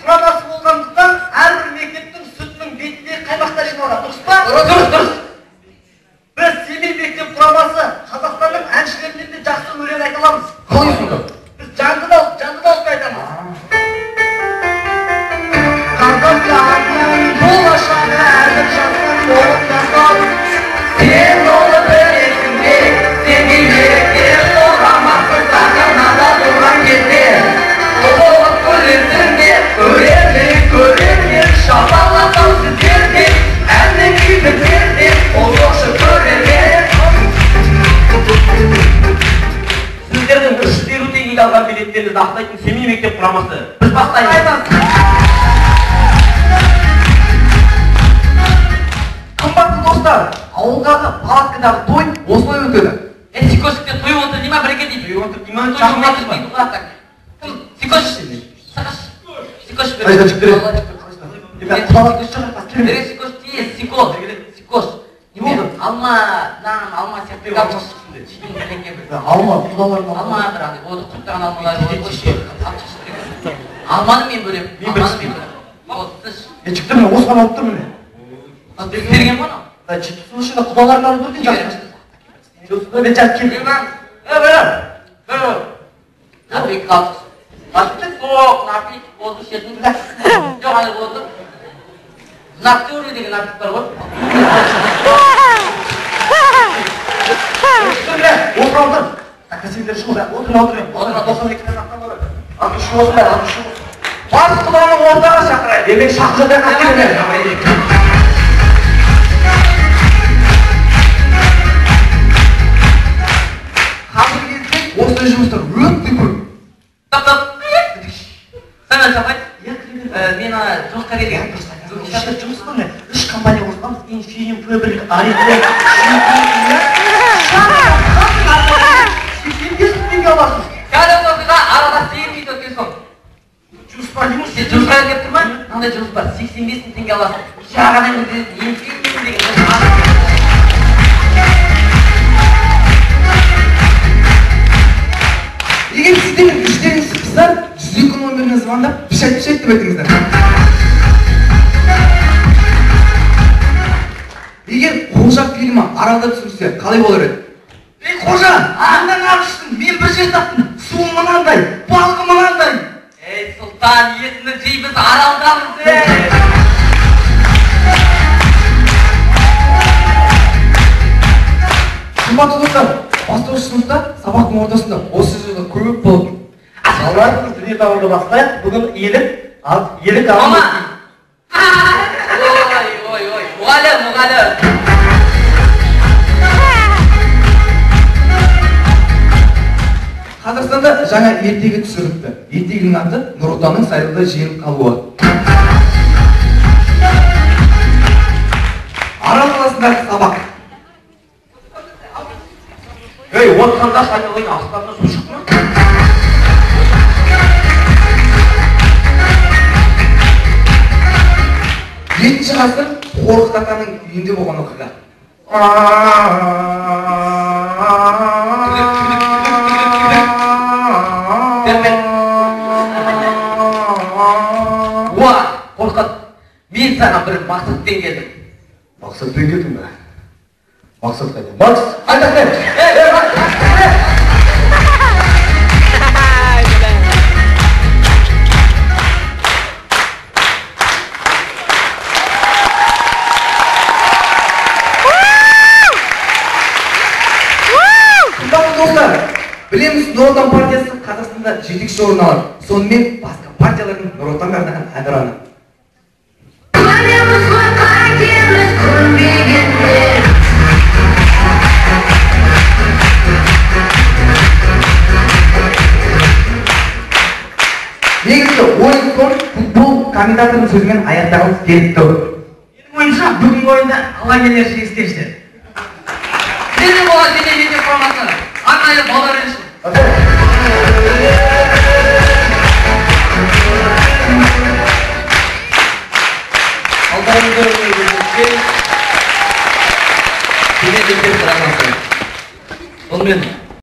құрамасы болғандықтан әрбір мектептің сүтінің бетінде қаймақтар жиналған, дұрыс па? Дұрыс, дұрыс. Біз Семей мектеп құрамасы Қазақстанның әншілерінен де жақсы өлең айта аламыз. Қалай сонда? Біз жанды дауыспен айтамыз. Қазақстанның болашағы әрбір жастың қолында. Сен оны білесің бе? Семей мектеп құрамасы сахнада тұрған кезде болып күлесің бе? Көрермен, көрермен, шапалақтау сіздерден, әннің күй біздерден, қосылшы көрермен. Сіздердің 350 теңгеге алған билеттеріңізді ақтайтын Семей мектеп құрамасы. Біз бастаймыз. Қымбатты достар, ауылдағы палаткадағы той осылай өтеді. Сикошікте той отыр дей ма, біреке дейді. Той отыр дей ма, Той шақырмадыңыз отыр ба? дейді ғой, так. Кім? Сикош. Сақаш. Сикош бер. Қайда жігіттер? Ребят, құдалар Бері сикош тиес, сико. Сикош. Не болды? Алма, нан, алма сияқты Алма бірдеңе бір. Алма, құдалардың Алма бір андай, болады, құрттаған алмалар болады ғой, ше. Алып шашып берген. Алманы мен бөлемін. Мен Алманы бірінші. мен бөлемін. Вот, тыш. Жігіттер, мен осыған алып тұрмын міне. Берген ғой анау. Слушай, құдалардың алып тұр екен жақсы. Мен сейчас келдім. Напиток алып. Напиток сок, напиток болды ішетін. Жоқ, андай болды. Натюре деген напиток бар ғой. Отыр, отыр. Так, сендер шығу, отыр, отыр. Отыр, 92 ақтан бар. Аты шу болсын, аты шу. Бас құданы ортаға шақырайық. Демек, шақырды қайткен. Қазіргі кезде осындай жұмыстар өте көп. Топ, топ. Сәмен шапай. Мен ана жұмысқа келгем. Жұмыс бар не? 3 компания қосыламыз. Инфиним, Фабрик, Арифлейм. 85 теңге аласыз. Кәдімгі оқиға арада 8 минут өткен соң. Жұмыс бар деймін. Сен жұмысқа келіп тұр ма? Мынандай жұмыс бар. 85 мың теңге аласың. Жағадан кететін Инфиним деген. Егер сіздердің іштеріңіз шықса, 102 номеріне звондап, пішат пішат деп айтыңыздар. Егер Қожа фильмі Аралда түсірілсе, қалай болар еді? Ей, Қожа, аңнан арғышсың, мен бір жер таптым. Суы мынандай, балығы мынандай. Ей, Сұлтан, есімді жей, біз Аралдамыз, ей! Қымбатты достар, бастауыш сыныпта сабақтың ортасында осы жерде көп болып. Балалар, біз дүниетанымды бастайық. Бүгін елік, елік Мама! Ой, ой, ой, мұғалім, мұғалім. Қазақстанда жаңа ертегі түсіріліпті. Ертегінің аты Нұр Отанның сайлауда жеңіп қалуы. Арал қаласындағы сабақ. Ей, отқандаш айналайын, аспаннан су шықты ма? 7-ші ғасыр Қорқыт атаның үйінде болған оқиға. Уа, Қорқыт, мен саған бір мақсатпен келдім. Мақсатпен келдің бе? Мақсат қайда? Макс, қайда сен? Ей, Макс! Қымбатты достар, білеміз, Нұр Отан партиясы Қазақстанда жетекші орын алады. Сонымен басқа партиялардың Нұр Отанға арнаған әнұраны. Көреміз ғой, қайтеміз көнбегенде. Негізгі ойын соң футбол комментаторының сөзімен аяқтағымыз келіп тұр. Менің ойымша, бүгінгі ойында Алагерлер жеңіске жетеді. Менің болған Семей мектеп құрамасы арнайы балалар үшін. Алдарыңызда Семей мектеп құрамасы. Сонымен